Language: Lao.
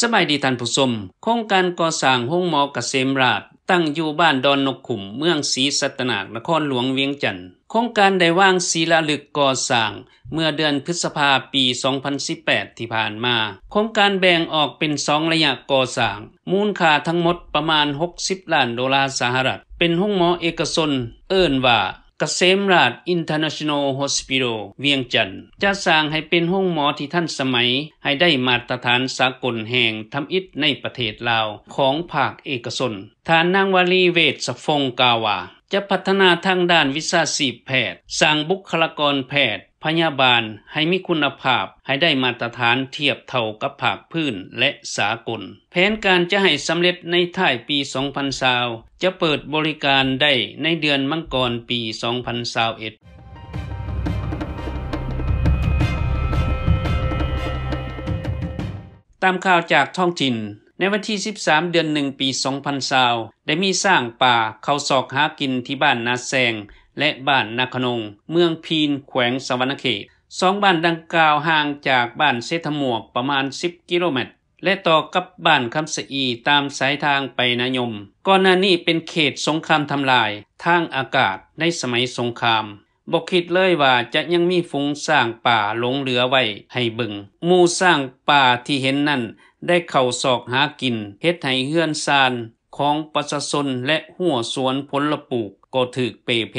ສະບາຍດີທ່ານຜູ້ຊົມ. ໂຄງການກໍ່ສ້າງໂຮງໝໍກະເສມລາດ ຕັ້ງຢູ່ບ້ານດອນນົກຂຸມ ເມືອງສີສັດຕະນາກ ນະຄອນຫຼວງວຽງຈັນ. ໂຄງການໄດ້ວາງສີລາລຶກກໍ່ສ້າງເມື່ອເດືອນພຶດສະພາ ປີສອງພັນສິບແປດ ທີ່ຜ່ານມາ. ໂຄງການແບ່ງອອກເປັນສອງໄລຍະກໍ່ສ້າງ, ມູນຄ່າທັງໝົດປະມານຫົກສິບລ້ານໂດລາສະຫະລັດ, ເປັນໂຮງໝໍເອກະຊົນ ເອີ້ນວ່າ ກະເສມລາດ International Hospital ວຽງຈັນ ຈະສ້າງໃຫ້ເປັນໂຮງໝໍທີ່ທັນສະໄໝ, ໃຫ້ໄດ້ມາດຕະຖານສາກົນແຫ່ງທຳອິດໃນປະເທດລາວ ຂອງພາກເອກະຊົນ. ທ່ານນາງວາລີ ເວດສະພົງ ກ່າວວ່າ ຈະພັດທະນາທາງດ້ານວິຊາຊີບແພດ, ສ້າງບຸກຄະລາກອນແພດ, ພະຍາບານໃຫ້ມີຄຸນນະພາບ, ໃຫ້ໄດ້ມາດຕະຖານທຽບເທົ່າກັບພາກພື້ນ ແລະ ສາກົນ. ແຜນການຈະໃຫ້ສຳເລັດໃນທ້າຍປີສອງພັນຊາວ, ຈະເປີດບໍລິການໄດ້ໃນເດືອນມັງກອນປີສອງພັນຊາວເອັດ. ຕາມຂ່າວຈາກທ້ອງຖິ່ນ, ໃນວັນທີສິບສາມ ເດືອນໜຶ່ງ ປີສອງພັນຊາວ ໄດ້ມີຊ້າງປ່າເຂົ້າຊອກຫາກິນທີ່ບ້ານນາແຊງ ແລະ ບ້ານນາຂະນົງ ເມືອງພີນ ແຂວງສະຫວັນນະເຂດ. ສອງບ້ານດັ່ງກ່າວຫ່າງຈາກບ້ານເສດຖະໝວກປະມານສິບກິໂລແມັດ ແລະ ຕໍ່ກັບບ້ານຄຳສະອີຕາມສາຍທາງໄປນາຍົມ. ກ່ອນໜ້ານີ້ເປັນເຂດສົງຄາມທຳລາຍທາງອາກາດໃນສະໄໝສົງຄາມ. ບໍ່ຄິດເລີຍວ່າຈະຍັງມີຝູງຊ້າງປ່າຫຼົງເຫຼືອໄວ້ໃຫ້ເບິ່ງ. ໝູ່ຊ້າງປ່າທີ່ເຫັນນັ້ນໄດ້ເຂົ້າຊອກຫາກິນ, ເຮັດໃຫ້ເຮືອນຊານຂອງປະຊາຊົນ ແລະ ຮົ້ວສວນຜົນລະປູກກໍຖືກເປ່ເພ.